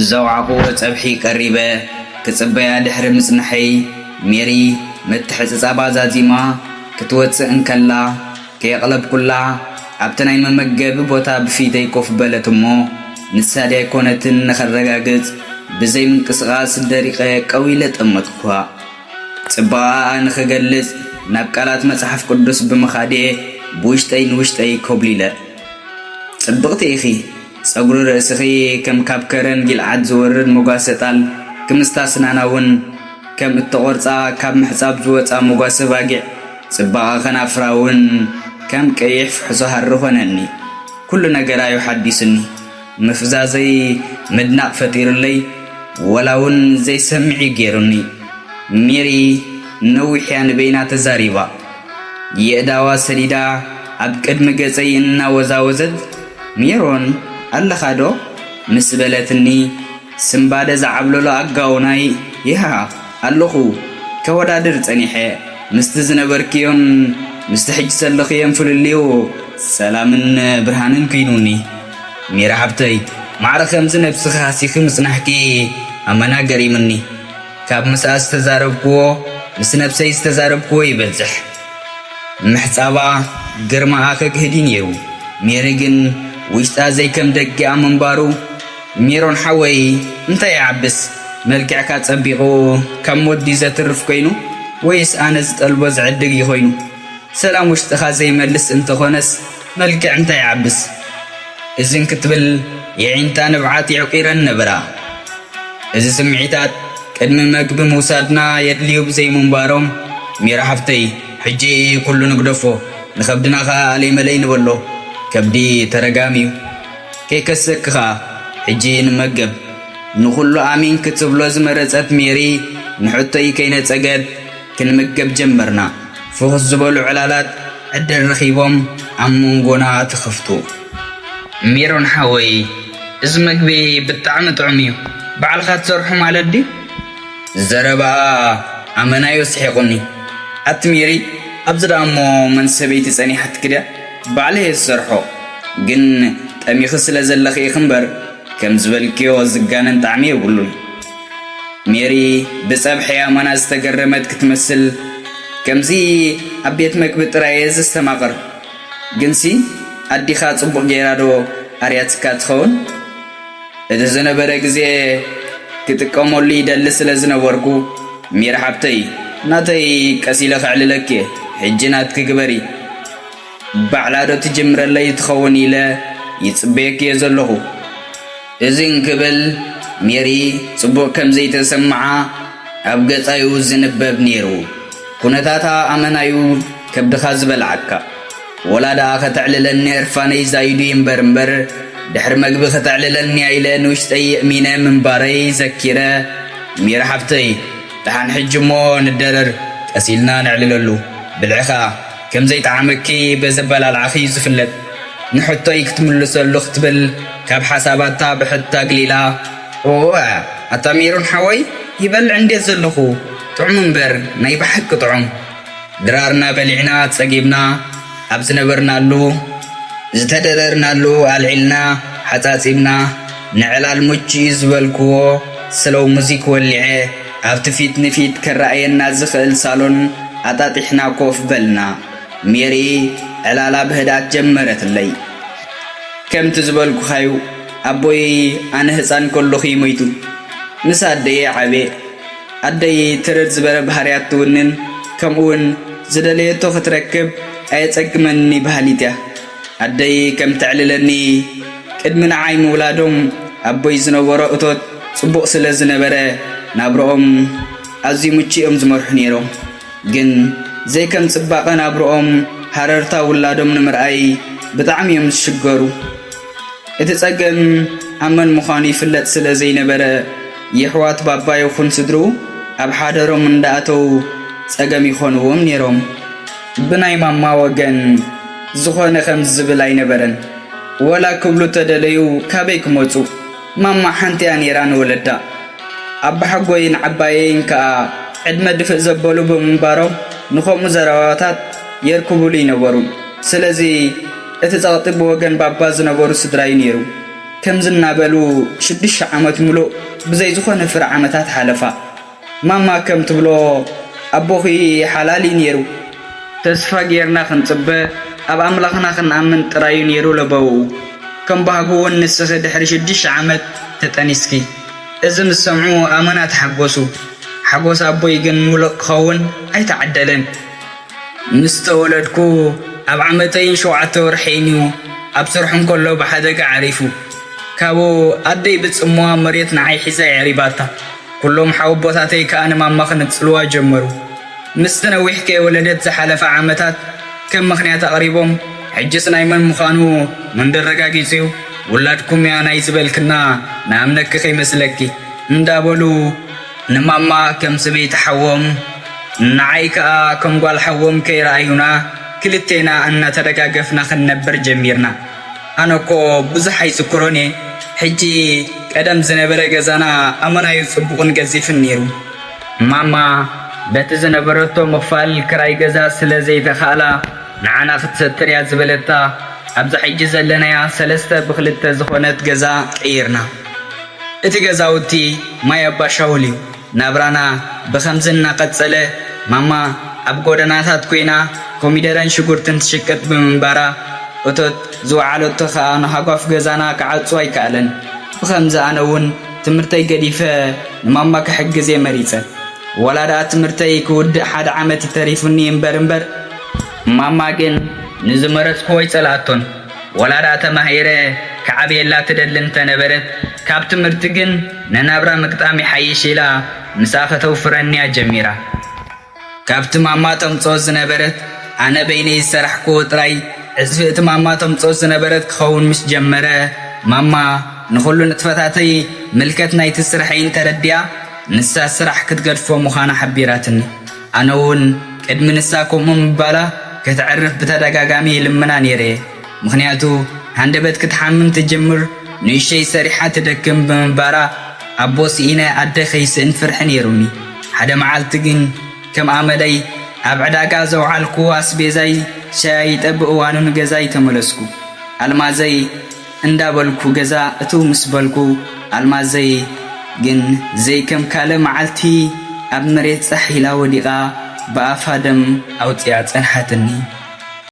ዘውዓቑዎ ጸብሒ ቀሪበ ክጽበያ ድሕሪ ምጽንሐይ፣ ሜሪ ምትሕጽጻባ ዛዚማ ክትወጽእ እንከላ፣ ከየቕለብኩላ፣ ኣብቲ ናይ መመገቢ ቦታ ብፊተይ ኮፍ በለት እሞ፣ ንሳ ድያ ኣይኮነትን ንኸረጋግጽ፣ ብዘይ ምንቅስቓስ ደሪቐ ቀው ኢለ ጠመትኩዋ። ጽባቐኣ ንኽገልጽ፣ ናብ ቃላት መጽሓፍ ቅዱስ ብምኻድ'የ ብውሽጠይ ንውሽጠይ ኮብሊለ። ጽብቕቲ ኢኺ። ጸጉሪ ርእስኺ ከም ካብ ከረን ጊልዓድ ዝወርድ መጓሰ ጣል፣ ክምስታ ስናና እውን ከም እተቖርጻ ካብ ምሕጻብ ዝወጻ መጓሰ ባጊዕ፣ ጽባቐ ከናፍራ እውን ከም ቀይሕ ፍሕሶ ሃሪ ኾነኒ። ኩሉ ነገራ እዩ ሓዲሱኒ። ምፍዛዘይ ምድናቕ ፈጢሩለይ፣ ወላ እውን ዘይሰምዕ እዩ ገይሩኒ። ሜሪ ነዊሕ እያ ንበይና ተዛሪባ። የእዳዋ ሰዲዳ ኣብ ቅድሚ ገጸይ እናወዛወዘት፣ "ሜሮን ኣለኻ ዶ?" ምስ በለትኒ፣ ስምባደ ዝዓብለሎ ኣጋውናይ፣ "ይሃ ኣለኹ፣ ከወዳድር ጸኒሐ። ምስቲ ዝነበርክዮን ምስቲ ሕጂ ዘለኽዮን ፍልልዩ ሰላምን ብርሃንን ኮይኑኒ። ሜሪ ሓብተይ፣ ማዕረ ከምዚ ነብስኺ ሃሲኺ ምጽናሕኪ ኣመና ገሪምኒ። ካብ ምስኣ ዝተዛረብክዎ ምስ ነብሰይ ዝተዛረብክዎ ይበዝሕ። ምሕጻባ ግርማኣ ከግህድ እዩ ነይሩ። ሜሪ ግን ውሽጣ ዘይከም ደጊኣ ምንባሩ፣ "ሜሮን ሓወይ፣ እንታይ ይዓብስ? መልክዕካ ጸቢቑ ካብ ሞት ድዩ ዘትርፍ ኮይኑ? ወይስ ኣነ ዝጠልቦ ዝዕድግ እዩ ኮይኑ? ሰላም ውሽጥኻ ዘይመልስ እንተኾነስ መልክዕ እንታይ ይዓብስ?" እዝን ክትብል የዒንታ ንብዓት የዕቂረን ነበራ። እዚ ስምዒታት ቅድሚ መግቢ ምውሳድና የድልዩ ብዘይምንባሮም፣ "ሜሪ ሓፍተይ፣ ሕጂ ኩሉ ንግደፎ፣ ንኸብድና ኸኣ ኣለይ መለይ ንበሎ። ከብዲ ተረጋሚ እዩ። ከይከሰኪ ኸኣ፣ ሕጂ ንመገብ።" ንኹሉ ኣሚን ክትብሎ ዝመረጸት ሜሪ፣ ንሕቶይ ከይነጸገት ክንምገብ ጀመርና። ፍኹስ ዝበሉ ዕላላት ዕድል ረኺቦም ኣብ መንጎና ተኸፍቱ። "ሜሮን ሓወይ፣ እዚ መግቢ ብጣዕሚ ጥዑም እዩ። ባዕልኻ ትሰርሖ ማለት ድዩ?" ዘረባኣ ኣመናዩ ስሒቑኒ። "ኣቲ ሜሪ፣ ኣብዚ ደኣ እሞ መን ሰበይቲ ጸኒሓትኪ ድያ? ባዕለይ እየ ዝሰርሖ። ግን ጠሚኺ ስለ ዘለኺ ኢኺ እምበር፣ ከም ዝበልክዮ ዝጋነን ጣዕሚ የብሉን።" ሜሪ ብጸብሒ ኣመና ዝተገረመት ክትመስል፣ "ከምዚ ኣብ ቤት መግቢ ጥራይ እየ ዘስተማቕር። ግንሲ ኣዲኻ ጽቡቕ ገይራ ዶ ኣርያትካ ትኸውን?" እቲ ዝነበረ ግዜ ክጥቀመሉ ይደሊ ስለ ዝነበርኩ፣ "ሜሪ ሓብተይ፣ ናተይ ቀስ ኢለ ከዕልለኪ እየ፣ ሕጂ ናትኪ ግበሪ። ባዕላ ዶ ትጅምረለይ ትኸውን ኢለ ይጽበየኪ እየ ዘለኹ።" እዚ እንክብል ሜሪ ጽቡቕ ከም ዘይተሰምዓ ኣብ ገጻዩ ዝንበብ ነይሩ። ኩነታታ ኣመናዩ ከብድኻ ዝበልዓካ። ወላ ደኣ ከተዕልለኒ ዕርፋነይ ዛይዱ ይንበር እምበር፣ ድሕሪ መግቢ ከተዕልለኒ እያ ኢለ ንውሽጠይ የእሚነ ምንባረይ ዘኪረ፣ "ሜሪ ሓፍተይ፣ ደሓን ሕጂ እሞ ንደረር፣ ቀስ ኢልና ነዕልለሉ። ብልዒ ኸኣ ከም ዘይጠዓመኪ በዚ ኣበላልዓኺ እዩ ዝፍለጥ። ንሕቶይ ክትምልሰሉ" ክትብል ካብ ሓሳባታ ብሕት ኣግሊላ፣ "እወ፣ ኣታ ሜሮን ሓወይ፣ ይበልዕ እንድየ ዘለኹ፣ ጥዑም እምበር፣ ናይ ብሓቂ ጥዑም። ድራርና በሊዕና ጸጊብና ኣብ ዝነበርናሉ፣ ዝተደረርናሉ ኣልዒልና ሓጻጺብና፣ ንዕላል ምቹ እዩ ዝበልክዎ ስሎው ሙዚክ ወሊዐ፣ ኣብቲ ፊት ንፊት ክረኣየና ዝኽእል ሳሎን ኣጣጢሕና ኮፍ በልና። ሜሪ ዕላላ ብህድኣት ጀመረትለይ። ከምቲ ዝበልኩኻዩ፣ ኣቦይ ኣነ ህጻን ከለኹ እዩ ሞይቱ። ምስ ኣደየ ዓብየ። ኣደይ ትርር ዝበለ ባህርያት ትውንን፣ ከምኡውን ዝደለየቶ ክትረክብ ኣየጸግመኒ በሃሊት እያ። ኣደይ ከም ተዕልለኒ፣ ቅድሚ ንዓይ ምውላዶም ኣቦይ ዝነበሮ እቶት ጽቡቕ ስለ ዝነበረ፣ ናብርኦም ኣዝዩ ምቹ እዮም ዝመርሑ ነይሮም። ግን ዘይከም ጽባቐ ናብርኦም፣ ሃረርታ ውላዶም ንምርኣይ ብጣዕሚ እዮም ዝሽገሩ። እቲ ጸገም ኣብ መን ምዃኑ ይፍለጥ ስለ ዘይነበረ፣ የሕዋት ባባ ይኹን ስድርኡ ኣብ ሓደሮም እንዳኣተዉ ጸገም ይኾንዎም ነይሮም። ብናይ ማማ ወገን ዝኾነ ከምዚ ዝብል ኣይነበረን። ወላ ክብሉ ተደለዩ ካበይ ክመጹ? ማማ ሓንቲ እያ ነይራ ንወለዳ። ኣባሓጎይን ዓባየይን ከኣ ዕድመ ድፍእ ዘበሉ ብምንባሮም ንኸምኡ ዘረባታት የርክቡሉ ይነበሩ። ስለዚ እቲ ጸቕጢ ብወገን ባባ ዝነበሩ ስድራዩ ነይሩ። ከምዚ እናበሉ ሽዱሽተ ዓመት ሙሉእ ብዘይ ዝኾነ ፍረ ዓመታት ሓለፋ። ማማ ከም ትብሎ ኣቦኺ ሓላል እዩ ነይሩ። ተስፋ ጌርና ክንጽበ ኣብ ኣምላኽና ክንኣምን ጥራይ እዩ ነይሩ ለበውኡ። ከም ባህጉ እውን ንስኺ ድሕሪ ሽዱሽተ ዓመት ተጠኒስኪ። እዚ ምስ ሰምዑ ኣመና ተሓጎሱ። ሓጎስ ኣቦይ ግን ሙሉእ ክኸውን ኣይተዓደለን። ምስ ተወለድኩ ኣብ ዓመተይን ሸውዓተ ወርሐይን እዩ ኣብ ስርሑ እንከሎ ብሓደጋ ዓሪፉ። ካብኡ ኣደይ ብጽምዋ መሬት ንዓይ ሒዛ የዕሪባታ። ኩሎም ሓወቦታተይ ከኣ ንማማ ክንጽልዋ ጀመሩ። ምስቲ ነዊሕ ከይወለደት ዝሓለፈ ዓመታት ከም ምኽንያት ኣቕሪቦም፣ ሕጅስ ናይ መን ምዃኑ መን ደረጋጊጹ እዩ? ውላድኩም እያ ናይ ዝበልክና ንኣምነኪ ከይመስለኪ እንዳበሉ ንማማ ከም ሰበይቲ ሓዎም ንዓይ ከኣ ከም ጓል ሓዎም ከይረኣዩና ክልቴና እናተደጋገፍና ክንነብር ጀሚርና። ኣነ እኮ ብዙሕ ኣይዝክሮን እየ። ሕጂ ቀደም ዝነበረ ገዛና ኣመናዩ ጽቡቕን ገዚፍን ነይሩ። ማማ በቲ ዝነበረቶ ምኽፋል ክራይ ገዛ ስለ ዘይተኻእላ ንዓና ክትሰትር እያ ዝበለታ ኣብዛ ሕጂ ዘለናያ ሰለስተ ብኽልተ ዝኾነት ገዛ ቀይርና። እቲ ገዛውቲ ማይ ኣባ ሻውል እዩ። ናብራና ብኸምዚ እናቐጸለ ማማ ኣብ ጎደናታት ኮይና ኮሚደረን ሽጉርትን ትሽቅጥ ብምንባራ እቶት ዝወዓለቶ ኸኣ ንሃጓፍ ገዛና ክዓጹ ኣይከኣለን። ብኸምዚ ኣነ እውን ትምህርተይ ገዲፈ ንማማ ክሕግዝ እየ መሪጸ። ዋላ ደኣ ትምህርተይ ክውድእ ሓደ ዓመት እዩ ተሪፉኒ እምበር እምበር ማማ ግን ንዝመረጽክዎ ኣይጸልኣቶን። ወላ ደኣ ተማሂረ ክዓብየላ ትደሊ እንተነበረት፣ ካብ ትምህርቲ ግን ንናብራ ምግጣም ይሓይሽ ኢላ ምሳኣ ከተውፍረኒ እያ ጀሚራ። ካብቲ ማማ ተምጽኦ ዝነበረት ኣነ በይነይ ዝሰራሕክዎ ጥራይ ዕጽፊ እቲ ማማ ተምጽኦ ዝነበረት ክኸውን ምስ ጀመረ፣ ማማ ንኹሉ ንጥፈታተይ ምልከት ናይቲ ስርሐይን ተረዲኣ፣ ንሳ ስራሕ ክትገድፎ ምዃና ሓቢራትኒ። ኣነ እውን ቅድሚ ንሳ ከምኡ ምባላ ከተዕርፍ ብተደጋጋሚ ይልምና ነይረ እየ። ምኽንያቱ ሃንደበት ክትሓምም ትጅምር፣ ንእሽተይ ሰሪሓ ትደክም ብምንባራ፣ ኣቦ ስኢነ ኣደ ከይስእን ፍርሒ ነይሩኒ። ሓደ መዓልቲ ግን ከም ኣመለይ ኣብ ዕዳጋ ዘውዓልኩዎ ኣስቤዛይ ሸያይጠ ብእዋኑ ንገዛይ ተመለስኩ። ኣልማዘይ እንዳበልኩ ገዛ እትው ምስ በልኩ፣ ኣልማዘይ ግን ዘይከም ካልእ መዓልቲ ኣብ መሬት ጻሕ ኢላ ወዲቓ ብኣፋ ደም ኣውጺኣ ጸንሓትኒ።